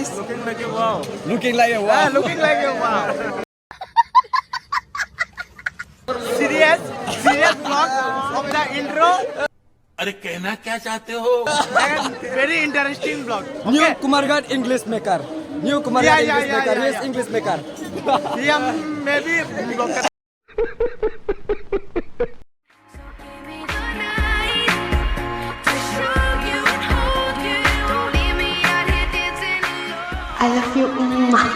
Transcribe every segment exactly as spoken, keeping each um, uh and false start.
Looking like a wow. Looking like a wow. Ah, looking like a wow. Serious, serious vlog of the intro. अरे कहना क्या चाहते हो? And very interesting vlog. New Kumarghat English maker. New Kumarghat English maker. Yes, English maker. Yeah, maybe vlog. I love you. Mwah.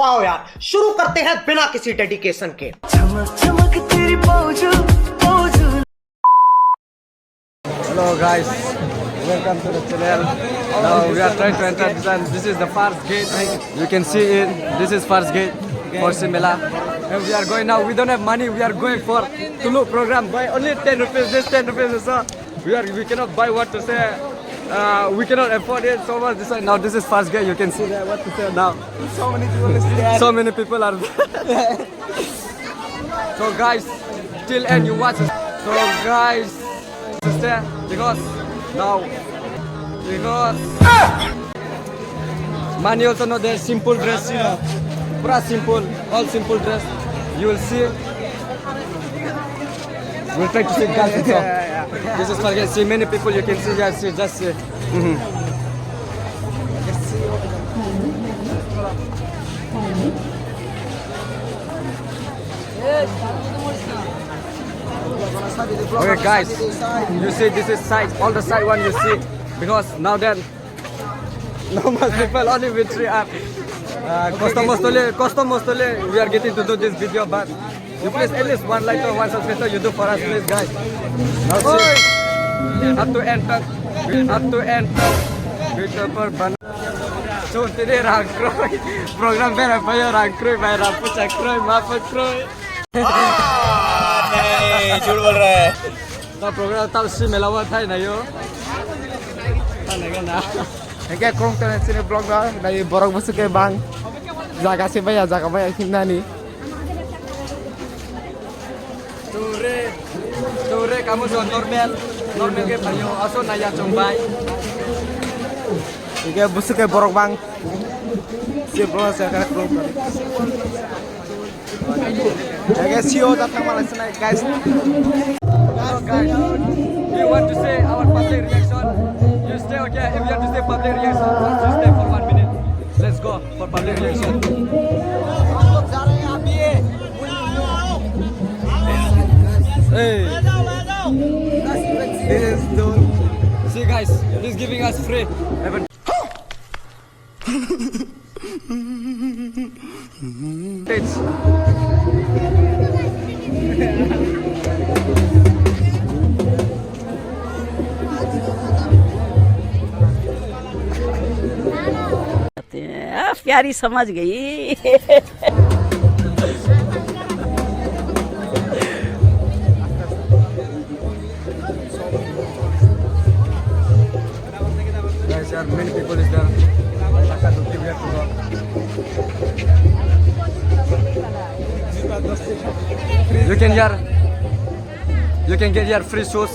आओ यार, शुरू करते हैं बिना किसी डेडिकेशन के। Hello guys, welcome to the channel. Now we are trying to enter this, and this is the first gate. You can see it. This is first gate for Shimela. And we are going now. We don't have money. We are going for Tulu program. Buy only ten rupees. This ten rupees is, uh, we are, we cannot buy what to say. Uh, we cannot afford it so much. This, now this is first gate. You can see there what to say now. So many people is there. So many people are there. So guys, till end you watch. So guys, sister, because now, because money also not there, simple dress, you know, pura simple, all simple dress. You will see. We'll try to see guys also. This is for, see many people, you can see here, see, just see. Mhm. Okay, guys, you see, this is side, all the side one you see, because now then, no much people, only with three are. Uh, kosto mostoli, kosto mostoli, we are getting to do this video, but you please at least one like or one subscribe you do for us, please, guys. Now, see, we have to enter, we have to enter. Beautiful banana. So today rang kroi. Program bera payo rang kroi, bai rang pucha kroi, ma pa kroi. Ah, nahi, jhut bol raha hai. Ta program ta si mela wa thai na yo. Ta na ga na. Hingke kong tene sini vlog da, dai borok busu ke bang. Jaga se baya, jaga baya himnani. Ture, ture, kamu so normal, normal ke phayo, aso naya chong bai. Hingke busu ke borok bang. Si borok se ka kong. Hingke si o da thang malai sinai, guys. Hello, guys. Do you want to say our public reaction? You stay, okay? If you want to say public reaction, just you stay for one minute. Let's go for public reaction. Hey. This is the, see, guys, he's giving us free. Even आ, प्यारी समझ गई। Guys, there are many people is there. You can hear, you can get your free shoes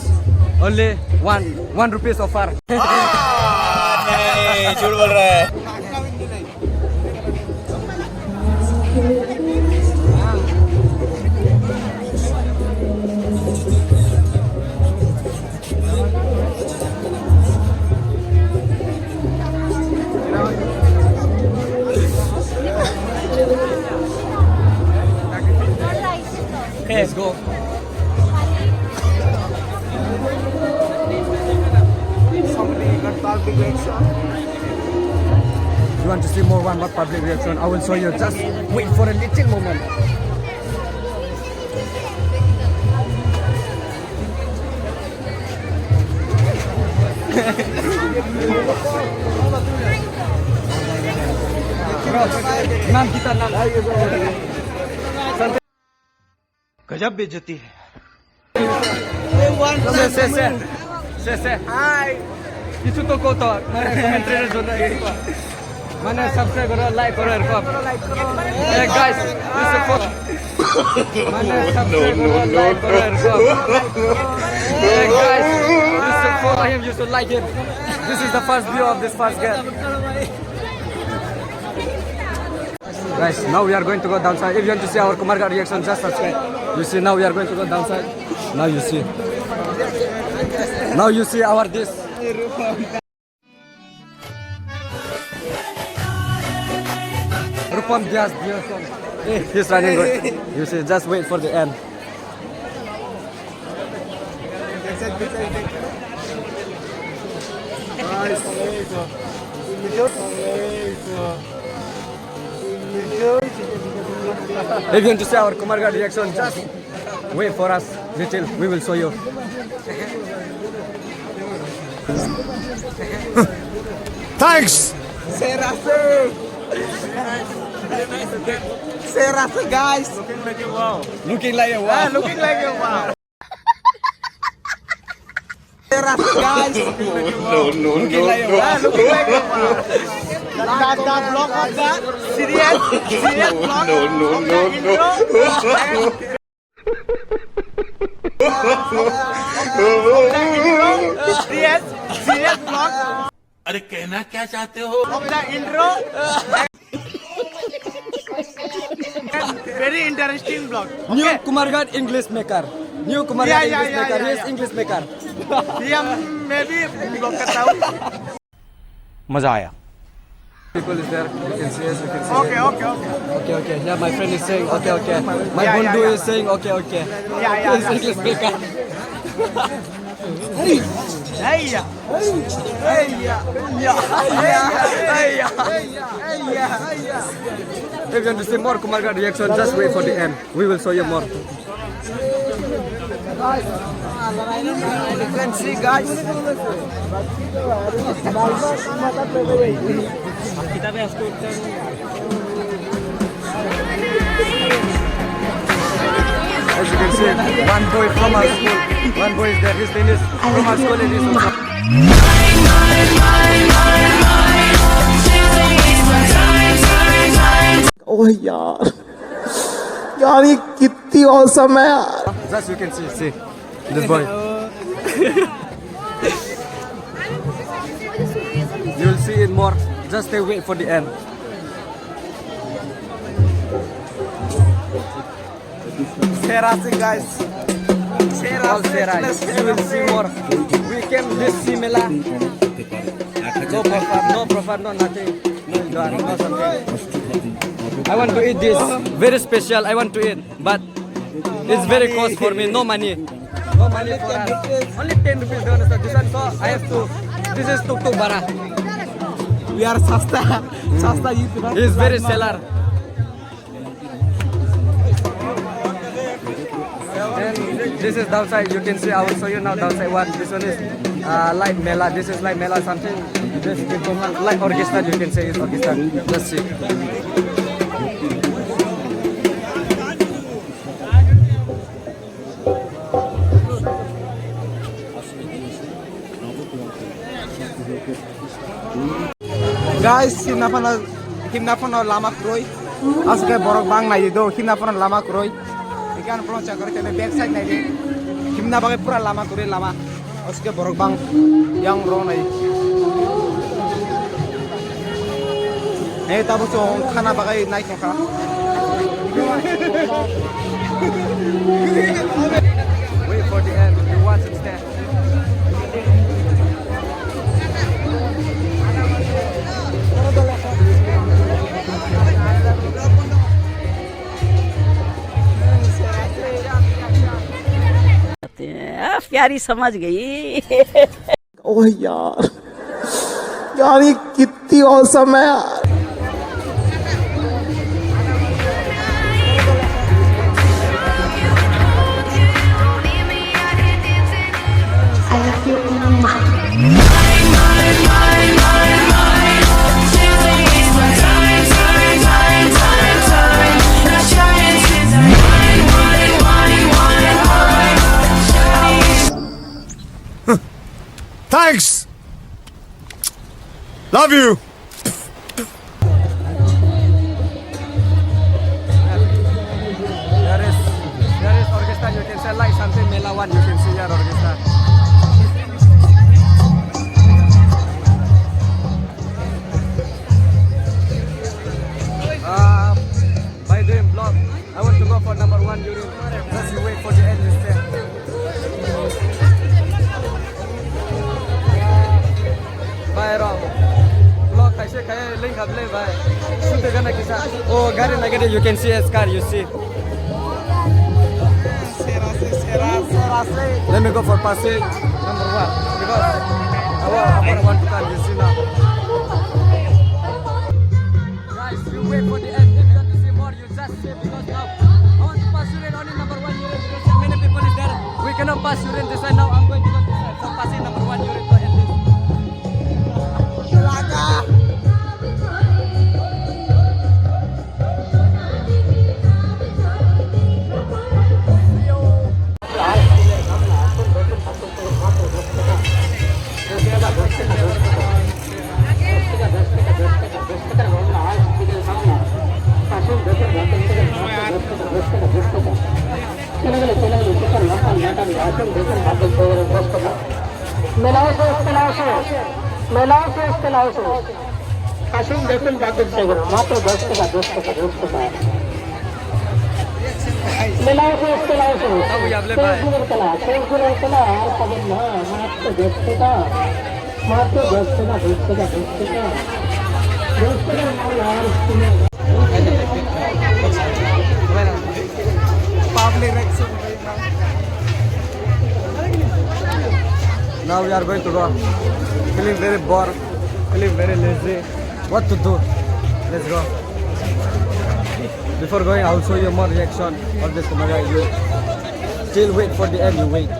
only one, one rupees offer. Ah, nahi, jhut bol raha hai. Let's go. You want to see more one more public reaction? I will show you. Just wait for a little moment. Bro, nam kita nam. गजब बेइज्जती है। Se, se, se. Se, se. Hi. Kichu to koto, mane commentary jona. Mane subscribe koro, like koro, erkom. Hey guys, this is for Mana, subscribe, like, like, like. Hey guys, you should follow him, you should like him. This is the first view of this first girl. Guys, now we are going to go downside. If you want to see our Kumarghat reaction, just subscribe. You see, now we are going to go downside. Now you see. Now you see our this. Rupam Diaz, Diaz. Hey, he's running good. You see, just wait for the end. If you want to see our Kumarghat reaction, just wait for us little. We will show you. Thanks. Serase. Serase, guys. Looking like a wow. Looking like a wow. Ah, looking like a wow. Serase, guys. No, no, no, no. Looking like a wow. Ah, looking like a wow. The, the vlog of the serious, serious vlog. No, no, no, no, no. Serious, serious vlog. अरे कहना क्या चाहते हो? Of the intro. Very interesting vlog. New Kumarghat English maker. New Kumarghat English maker. Yes, English maker. ये मैं भी vlog करता हूँ. मजा आया. People is there. You can see us. You can see. Okay, okay, okay. Okay, okay. Yeah, my friend is saying okay, okay. My bondhu is saying okay, okay. Yeah, yeah. Yes, English maker. Hey, yeah. Hey, yeah. Hey, yeah. Hey, yeah. Hey, yeah. Hey, yeah. If you want to see more Kumarghat reaction, just wait for the end. We will show you more. You can see, guys. As you can see, one boy from our school. One boy is there. His name is from our school and he's also. ओह यार, यार, ये कितनी औसम है यार. Just you can see, see this boy. You will see it more. Just stay wait for the end. Serase, guys. All Serase. You will see more. We came this Simela. No profit, no profit, no nothing. No, no something. I want to eat this. Very special. I want to eat, but it's very cost for me. No money. No money for us. Only ten rupees. Only ten rupees. This one, so I have to. This is tuk tuk bara. We are sasta. Sasta youth. He is very seller. And this is downside. You can see, I will show you now downside one. This one is uh, light mela. This is light mela something. This is light orchestra. You can say it's orchestra. Let's see. Guys, himna phano, himna phano lama kwrwi. Aswk khe borok bang nai do, himna phano lama kwrwi. Ikan phano chakar khe back side nai di. Himna bagwi pura lama kwrwi lama. Aswk khe borok bang yang rw nai. Hey, tabuk chwng khana bagwi nai tongkha. Wait for the end. You watch it stand. आ, प्यारी समझ गई। ओह यार, यार, ये कितनी औसम है यार. I love you. Thanks. Love you. There You can see here orchestra. Uh, by doing vlog, I want to go for number one urine. Just you wait for the end, you stay. Bhai, rok. Vlog kaise khai link up le, bhai. Shoot gana kisa. Oh, gari na gari, you can see his car, you see. Let me go for passage number one because I want, I want, I want to car, you see now. Guys, you wait for the end. If you want to see more, you just say because now I want to pass urine only number one urine because many people is there. We cannot pass urine this side. Now I'm going to go this side. So passing number one urine to end this. মেলাও শেষ, মেলাও শেষ, মেলাও শেষ, মেলাও শেষ। আসুন দেখুন বাদল সেগুন, মাত্র দশ টাকা, দশ টাকা, দশ টাকা। মেলাও শেষ, মেলাও শেষ। Tabu yable bai. শেষ দিনের খেলা, শেষ দিনের খেলা আর পাবেন না, মাত্র দশ টাকা। মাত্র দশ টাকা, দশ টাকা, দশ টাকা। দশ টাকার মাল আর কিনে Now we are going to go. Feeling very bored, feeling very lazy. What to do? Let's go. Before going, I will show you more reaction of this camera. You still wait for the end, you wait.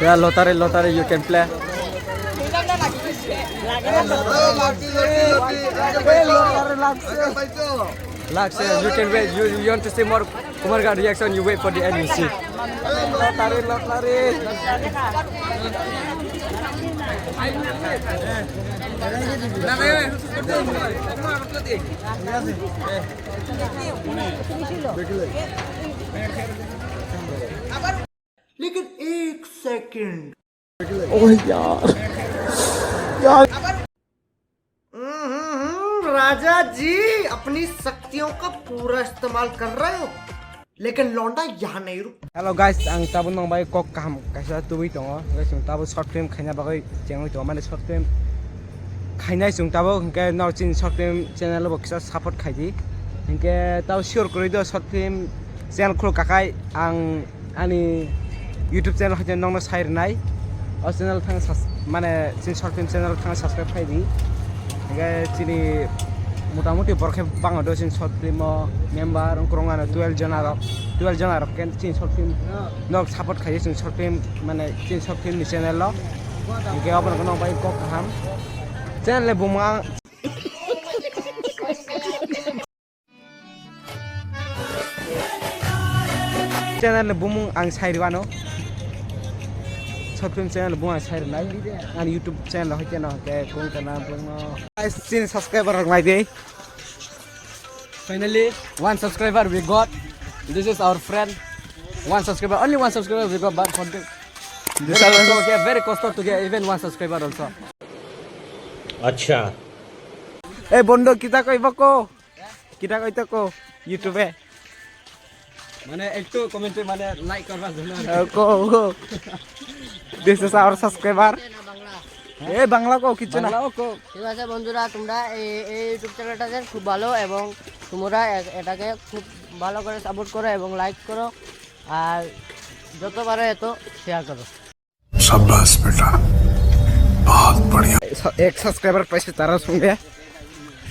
Yeah, lottery, lottery, you can play. Lottery, lottery. Lak se, you can wait. You, you want to see more Kumar Gaon reaction? You wait for the end, you see. Lottery, lottery. लेकिन एक second. Oh यार। यार। हम्म, राजा जी, अपनी शक्तियों का पूरा इस्तेमाल कर रहे हो, लेकिन लौंडा यहाँ नहीं रुक। Hello guys, ang tabuk nong bai kok kaham kaisa tubui tongo. Guys, ang tabuk short film khaina bagwi chengwi tongo, mane short film khainai chwng tabuk, hinkhe no chini short film channel bo kisa support khaidi. Hinkhe tabuk sure kwrwi do short film channel khuluk kakai ang ani YouTube channel hoite nongno sai rwnai. O channel thang sas-, mane chini short film channel thang subscribe khai di. Hinkhe chini motamuti borok khe bangma do chini short film o member wngkha rok ano twelve jona rok, twelve jona rok khe chini short film nok support khai di chini short film mane chini short film ni channel o. Hinkhe obo no bai kok kaham channel ni bumung ang Channel ni bumung ang sai rwano. Short film channel ni bumung ang sai rwnai. Ani YouTube channel hai khe no ke kung kana bumung. Guys, chini subscriber rok nai di. Finally, one subscriber we got. This is our friend. One subscriber, only one subscriber we got, but for the this very kosto ke, very kosto to get even one subscriber also. Acha. Eh, bondo, kita koi bako? Kita koi tako YouTube e? Mane ektu comment e mane like korba jona. Eh, ko, ko. This is our subscriber. Eh, Bangla ko, kichu na. Bangla ko. ঠিক আছে বন্ধুরা, তোমরা এই, এই YouTube চ্যানেলটাকে খুব ভালো এবং তোমরা এ-, এটাকে খুব ভালো করে সাপোর্ট করো এবং লাইক করো, আর যত পারো এত শেয়ার করো। शाबाश बेटा, बहुत बढ़िया। एक subscriber paise tara sungya.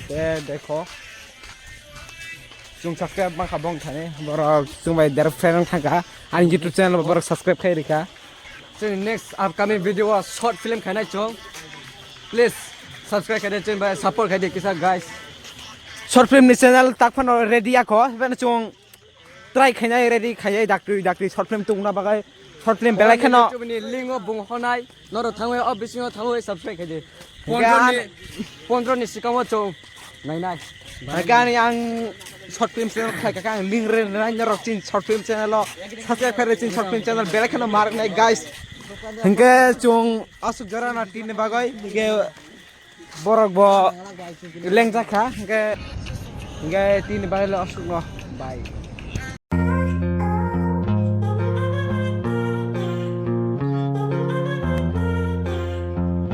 Te dekho. Chung subscribe ma kha bong thani. Borok chung bai der friend thangka. Ani YouTube channel borok subscribe khai rikha. Chini next upcoming video o short film khainai chung. Please subscribe khaidi, chini bai support khaidi kisa guys. Short film ni channel tak phano ready ako, hibano chung try khainai, ready khainai, daktwi daktwi short film tungna bagwi, short film belai kheno. Chini link o bung honai, norok thangwi o bisingo thangwi subscribe khaidi. Pondro ni, pondro ni sikamo chung nainai. Hake ani ang short film channel khai kaka ang link re nai norok chini short film channel o subscribe khaidi, chini short film channel belai kheno mark nai guys. Hingke chung asuk jora na tin ni bagwi hingke borok bo lengjakha hingke, hingke tin ni bagwi lo asuk no bai.